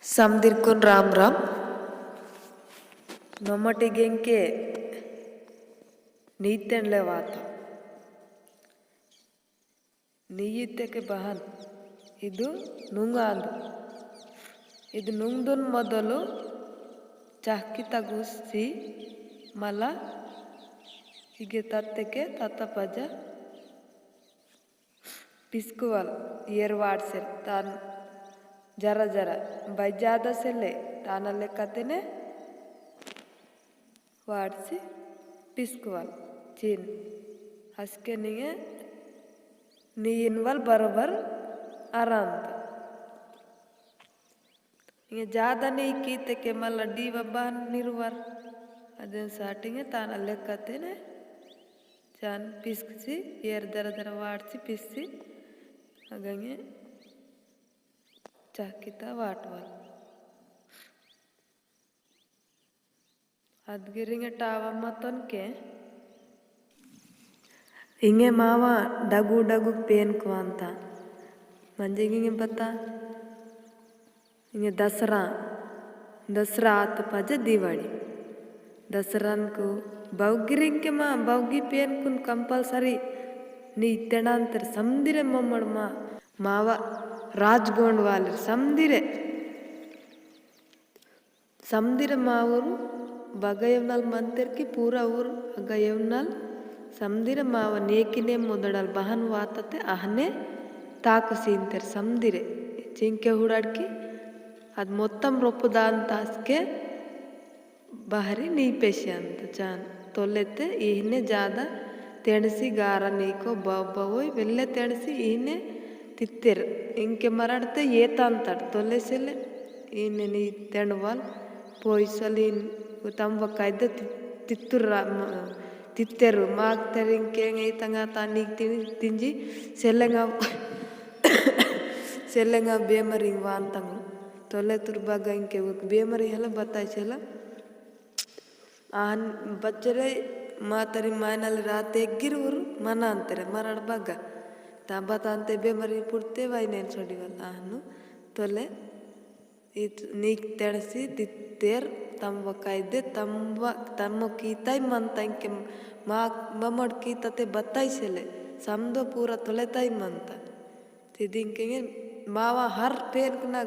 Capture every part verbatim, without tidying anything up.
समदीरकुन राम राम। नम्मटि गेंके नीतेंडले वाता। नीयितेके बहन इदु नुंगांदु। इदु नुंगदुन मोदलु चहकी तगुसी मला इगे तत्तेके तत्ता पजा पिसकुवल एर वाटसेर तान जरा जरा बै ज्यादा सेले ताना लेकातेने वाटसी पिसकुवल चीन। असके निंगे नीयनवल बरोबर अरांत। इंगे ज्यादा नीयकीतेके मला डीवा बहन निरुवर। अदेन साटिंगे ताना लेकातेने चान पिसकसी एर दरा दरा वाटसी पिससी। अगंगे चहकीता वाटवल। अदगिरिंगे टावा मतोनके इंगे मावा डगु डगु पेनकु वांता। मंजे इंगे बता। इंगे दसरा, दसरा आत पजा दिवाली। दसरानकु बौगिरिंके मा बौगी पेनकुन compulsory नीतेंडांतेर समदिरे मम्मड़ मा मावा राजगोंड वाले समदिरे। समदिरे मा ऊरु बगा एवनल मंतेरकी पूरा ऊरु अगा एवनल समदिरे मावा नेकिने मोदड़ल बहन वातते अहने ताकु सींतेर समदिरे। चिंके हुड़ाड़की अद मोत्तम रोपदान तासके बहरी नीपेशी अंत चान। तोलेते इहने ज्यादा तेंडसी गारा नीको बब्बा वोई वेल्ले तेंडसी इहने तित्तेर। इंके मरड़ते येतांतड़ तोले सेले इहने नी तेंडवाल पोईसलीन तम वकायदे ति-, तित्तुर रा-, म-, तित्तेरु। माक तेरिंके इंगे इतंगा तानिक तिन-, तिंजी सेलेंगा, सेलेंगा बेमरिंग वांतंग। तोले तुर बगा इंके उक बेमरिंग हला बताई सेला। आहन बच्चरे मातरी मायनल राते गिर उर मनांतरे मरड़ बगा। ता बतांते बेमरिंग पुड़ते वाई नेन सोड़ीवाल आहनु। तोले इत नीक तेंडसी तित्तेर तम वकायदे तम व-, तम कीताई मनता इंके मा-, बमड़ कीताते बताई सेले। समदो पूरा तोलेताई मनता। तिदिंके इंगे मावा हर पेनकुना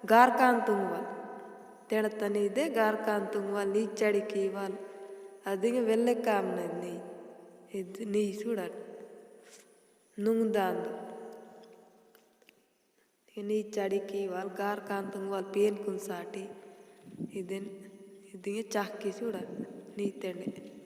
गारकान तुंगवाल। तेंडतनी दे गारकान तुंगवाल, नी चड़ी कीवाल। अदिंगे वेल्ले काम नन्नी। इद नी सुड़ाट। नुंगदांदु। इनी चड़ी कीवाल, गारकान तुंगवाल पेनकुन साटी। इदिन, इदिंगे चहकी सुड़ा, नीतेंडे।